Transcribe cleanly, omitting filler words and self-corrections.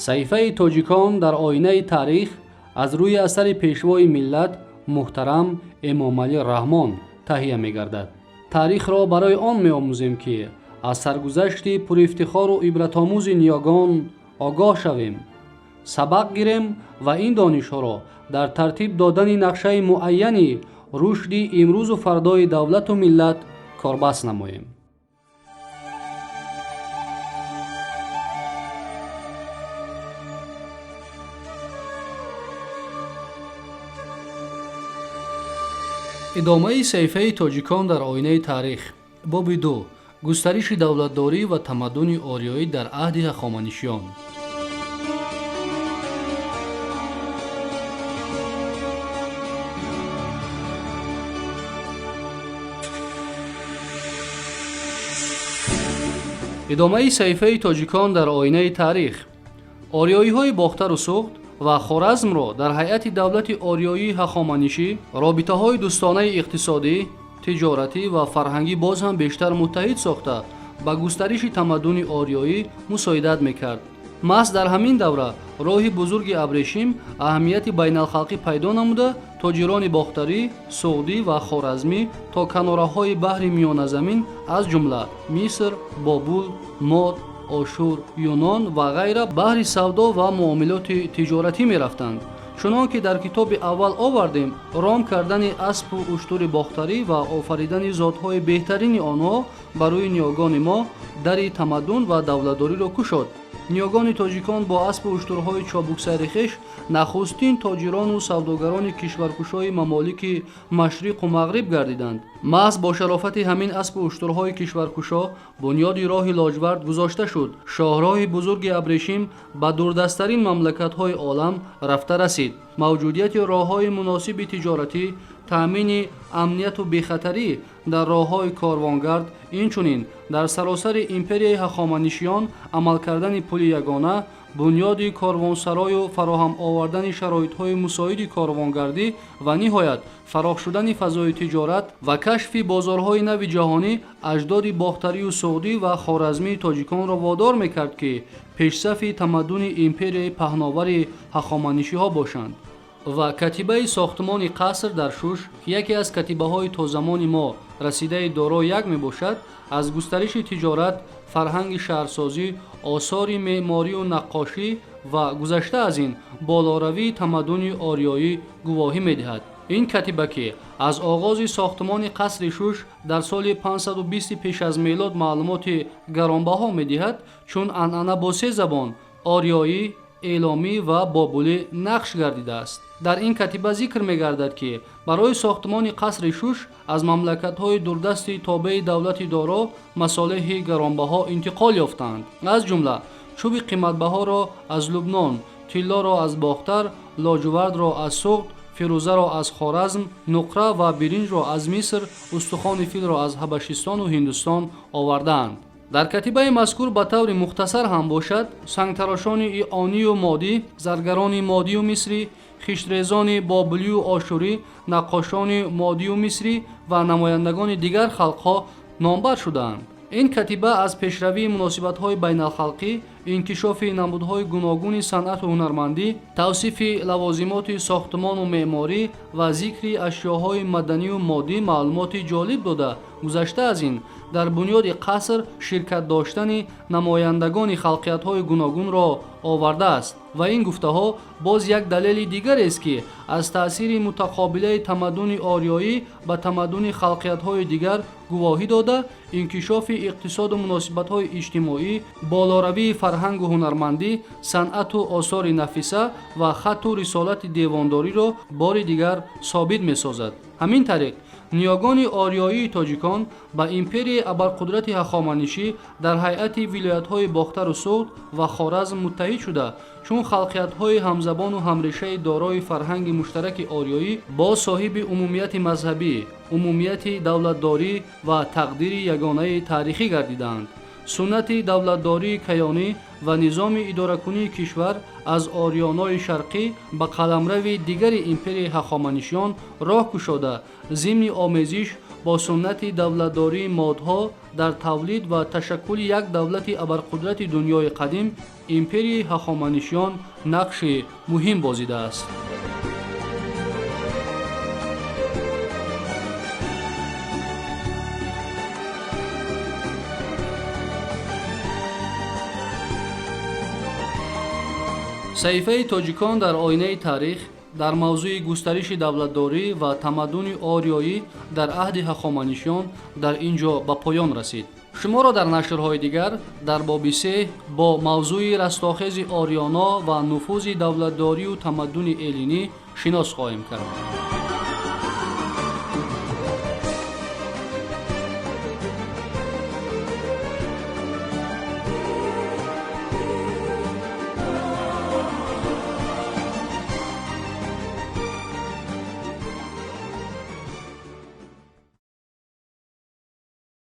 Саҳифаи тоҷикон дар оинаи таърих аз рӯи асари пешвои миллат муҳтарам Эмомалӣ Раҳмон таҳия мегардад. Таърихро барои он меомӯзем, ки аз саргузашти пурифтихору ибратомӯзи ниёгон огоҳ шавем, сабақ гирем ва ин донишҳоро дар тартиб додани нақшаи муайяни рушди имрӯзу фардои давлату миллат корбаст намоем. Идомаи саҳифаи тоҷикон дар оинаи таърих, боби ду: густариши давлатдорӣ ва тамаддуни ориёӣ дар аҳди ҳахоманишиён. Идомаи саҳифаи тоҷикон дар оинаи таърих. Ориёиҳои Бохтару Суғд ва Хоразмро дар ҳайати давлати ориёии ҳахоманишӣ робитаҳои дӯстонаи иқтисодӣ, тиҷоратӣ ва фарҳангӣ боз ҳам бештар муттаҳид сохта, ба густариши тамаддуни ориёӣ мусоидат мекард. Маҳз дар ҳамин давра роҳи бузурги абрешим аҳамияти байналхалқӣ пайдо намуда, тоҷирони бохтарӣ, суғдӣ ва хоразмӣ то канораҳои баҳри Миёназамин, аз ҷумла Миср, Бобул, Мод, Ошур, Юнон ва ғайра баҳри савдо ва муомилоти тиҷоратӣ мерафтанд. Чунон ки дар китоби аввал овардем, ром кардани аспу уштури бохтарӣ ва офаридани зотҳои беҳтарини онҳо барои ниёгони мо дари тамаддун ва давлатдориро кушод. Ниёгони тоҷикон бо аспу уштурҳои чобуксайри хеш нахустин тоҷирону савдогарони кишваркушои мамолики Машриқу Мағриб гардиданд. Маҳз бо шарофати ҳамин аспу уштурҳои кишваркушо бунёди роҳи лоҷвард гузошта шуд. Шоҳроҳи бузурги абрешим ба дурдасттарин мамлакатҳои олам рафта расид. Мавҷудияти роҳҳои муносиби тиҷоратӣ, таъмини амнияту бехатарӣ дар роҳҳои корвонгард, инчунин дар саросари империяи ҳахоманишиён амал кардани пули ягона, бунёди корвонсарою фароҳам овардани шароитҳои мусоиди корвонгардӣ ва ниҳоят фарох шудани фазои тиҷорат ва кашфи бозорҳои нави ҷаҳонӣ аҷдоди бохтарию суғдӣ ва хоразмии тоҷиконро водор мекард, ки пешсафи тамаддуни империяи паҳновари ҳахоманишиҳо бошанд. Ва катибаи сохтмони қаср дар Шуш, ки яке аз катибаҳои то замони мо расидаи Доро як мебошад, аз густариши тиҷорат, фарҳанги шаҳрсозӣ, осори меъморию наққошӣ ва гузашта аз ин болоравии тамаддуни ориёӣ гувоҳӣ медиҳад. Ин катиба, ки аз оғози сохтмони қасри Шуш дар соли 520 пеш аз мелод маълумоти гаронбаҳо медиҳад, чун анъана бо се забон: ориёӣ, эломӣ ва бобулӣ нақш гардидааст. Дар ин катиба зикр мегардад, ки барои сохтмони қасри Шуш аз мамлакатҳои дурдасти тобеи давлати Доро масолеҳи гаронбаҳо интиқол ёфтанд, аз ҷумла чӯби қиматбаҳоро аз Лубнон, тиллоро аз Бохтар, лоҷувардро аз Суғд, фирӯзаро аз Хоразм, нуқра ва биринҷро аз Миср, устухони филро аз Ҳабашистону Ҳиндустон овардаанд. Дар катибаи мазкур ба таври мухтасар ҳам бошад, сангтарошони ионию модӣ, заргарони модию мисрӣ, хиштрезони бобулию ошурӣ, наққошони модию мисрӣ ва намояндагони дигар халқҳо номбар шудаанд. Ин катиба аз пешравии муносибатҳои байналхалқӣ, инкишофи намудҳои гуногуни санъату ҳунармандӣ, тавсифи лавозимоти сохтмону меъморӣ ва зикри ашёҳои маданию моддӣ маълумоти ҷолиб дода, гузашта аз ин дар бунёди қаср ширкат доштани намояндагони халқиятҳои гуногунро овардааст. Ва ин гуфтаҳо боз як далели дигарест, ки аз таъсири мутақобилаи тамаддуни ориёӣ ба тамаддуни халқиятҳои дигар гувоҳӣ дода, инкишофи иқтисоду муносибатҳои иҷтимоӣ, болоравии фарҳангу ҳунармандӣ, санъату осори нафиса ва хатту рисолати девондориро бори дигар собит месозад. Ҳамин тариқ, ниёгони ориёии тоҷикон ба империяи абарқудрати ҳахоманишӣ дар ҳайати вилоятҳои Бохтару Суғд ва Хоразм муттаҳид шуда, чун халқиятҳои ҳамзабону ҳамрешаи дорои фарҳанги муштараки ориёӣ бо соҳиби умумияти мазҳабӣ, умумияти давлатдорӣ ва тақдири ягонаи таърихӣ гардидаанд. Суннати давлатдории каёнӣ ва низоми идоракунии кишвар аз Ориёнои Шарқӣ ба қаламрави дигари империяи ҳахоманишиён роҳ кушода, зимни омезиш бо суннати давлатдории модҳо дар тавлид ва ташаккули як давлати абарқудрати дунёи қадим, империяи Ҳахоманишиён, нақши муҳим бозидааст. Саҳифаи «Тоҷикон дар оинаи таърих» дар мавзӯи густариши давлатдорӣ ва тамаддуни ориёӣ дар аҳди Ҳахоманишиён дар ин ҷо ба поён расид. Шуморо дар нашрҳои дигар дар боби се бо мавзӯи растохези Ориёно ва нуфузи давлатдорию тамаддуни эллинӣ шинос хоҳем кард.